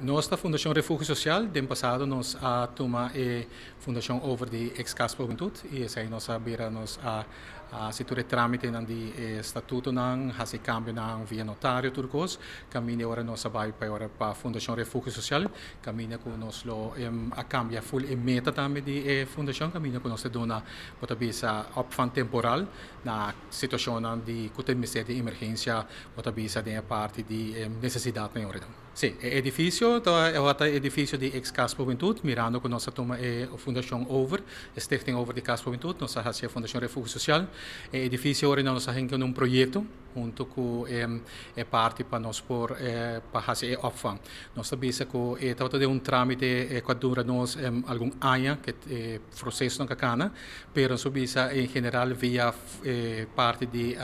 Nos ta Fundashon Refugio Sosial. Den pasado nos a tuma e fundashon over di ex Cas pa Hubentud y esey nos a bira nos a haci tur e tramitenan di e statutonan, haci cambionan via notario tur cos. Caminda e ora nos a bay pa e ora pa Fundashon Refugio Sosial caminda cu nos lo a cambia full e meta tambe di e fundashon caminda cu nos ta duna bo ta bisa opvang temporal na situacionnan di cu ta mester di emergencia bo ta bisa den e parti di necesidadnan e ora. Sí, e edifisio ta e ta edifisio di ex Cas Hubentud, mirando ku nos a tuma e fundashon over, e stichting over di Cas Hubentud, nos a hasi e Fundashon Refugio Sosial. E edifisio ora nos a hinka un proyekto huntu ku e parti pa nos por pa hasi e opvang. Nos ta bisa ku e tabata den un trámite ku a dura nos algun aña ku e prosesonan ka kana, pero nos por bisa en general via e parti di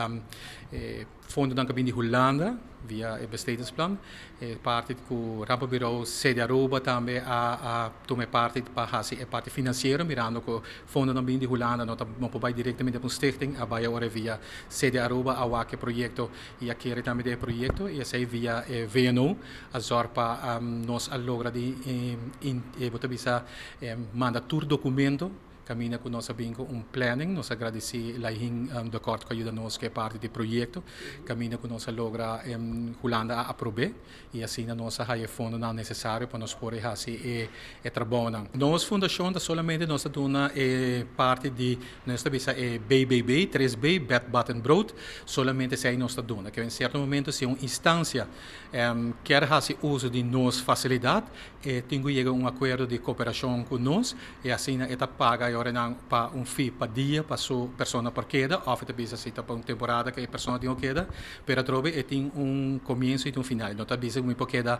e Fondonan ku a bin di Hulanda via e bestedingsplan. E parti ku Rampenbureau Sede Aruba tambe a tuma e parti pa hasi e parti finansiero mirando ku fondonan bin di Hulanda no ta no por bai direktamente pa un stichting a bai awor via Sede Aruba a wak e proyekto i a kere tambe den e proyekto i esei via e VNO a zòrg pa nos a logra di bo ta bisa manda tur dokumento. Caminda cu nos a bin cu un planning, nos a gradici Laihin de Kort cu a yuda nos cu e parti di proyecto. Caminda cu nos a logra Hulanda a aprobe y asina nos a haya e fondonan necesario pa nos por haci e trabounan. Nos fundacion ta solamente nos ta duna e parti di, nos ta bisa e BBB, tres B, Bed, Bad en Brood, solamente esey nos ta duna. Ke en cierto momento si un instancia kier haci uso di nos facilidad, e tin cu yega un acuerdo di cooperacion cu nos. I asina e ta paga e oranan pa un fee pa dia pa su persona por keda òf e ta bisa si ta pa un temporada ku e persona tin ku keda. Pero atrobe e tin un komienso i tin un final. E no ta bisa ku mi por keda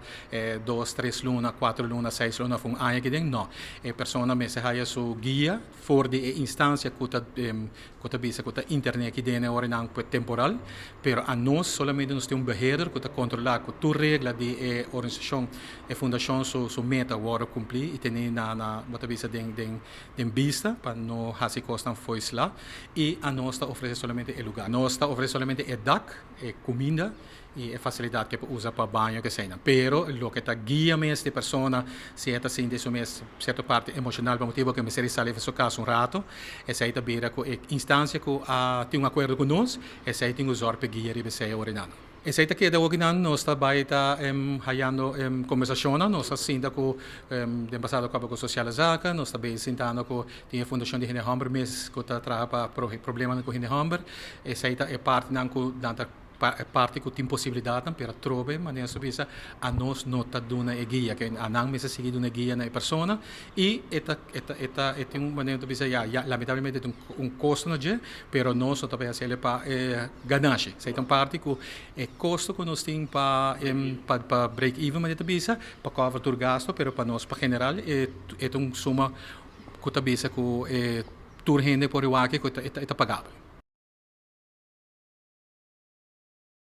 dos, tres luna, kuater luna, seis luna òf un aña aki den. No. E persona mester haya su guia for di e instansia ku ta ku ta bisa ku ta interne aki den e oranan ku e temporal. Pero anos solamente nos tin un beheerder ku ta kontrolá ku tur regla di e organisashon E fundashon su su meta wòrdu kumplí i tene na na bo ta bisa den den den bista pa no hasi kosnan fo'i sla i anos ta ofresé solamente e lugá. Nos ta ofresé solamente e dak, e kuminda i e fasilidat ke por usa pa baño keseinan. Pero loke ta guia mes di persona si e ta sinti su mes sierto parti emoshonal pa motibu ke mester di sali for su kas un rato, esei ta bira ku e instansia ku a tin un akuerdo ku nos, esei tin ku zòrg pa e guia riba esei orinando. Esei ta keda hopi nan nos ta bai ta hayando kombersashonnan, nos ta sinta ku den pasado kaba ku Sociale Zaken, nos ta bay sintando ku tin e fundashon di hende hòmber mes ku ta traha pa problemanan ku hende hòmber, esei ta e partinan ku nan ta e parti ku tin posibilidatnan pero atrobe manera nos ta bisa anos no ta duna e guia ke anan mester sigui duna e guia na e persona i e ta e ta e ta e tin un manera ta bisa ya ya lamentablemente tin un kosto na dje pero nos no ta bay hasiel pa e ganashi. Esei ta un parti ku e kosto ku nos tin pa pa pa break even manera ta bisa pa cover tur gasto pero pa nos pa general e e ta un suma ku ta bisa ku e tur hende por wak ku e ta e ta pagabel.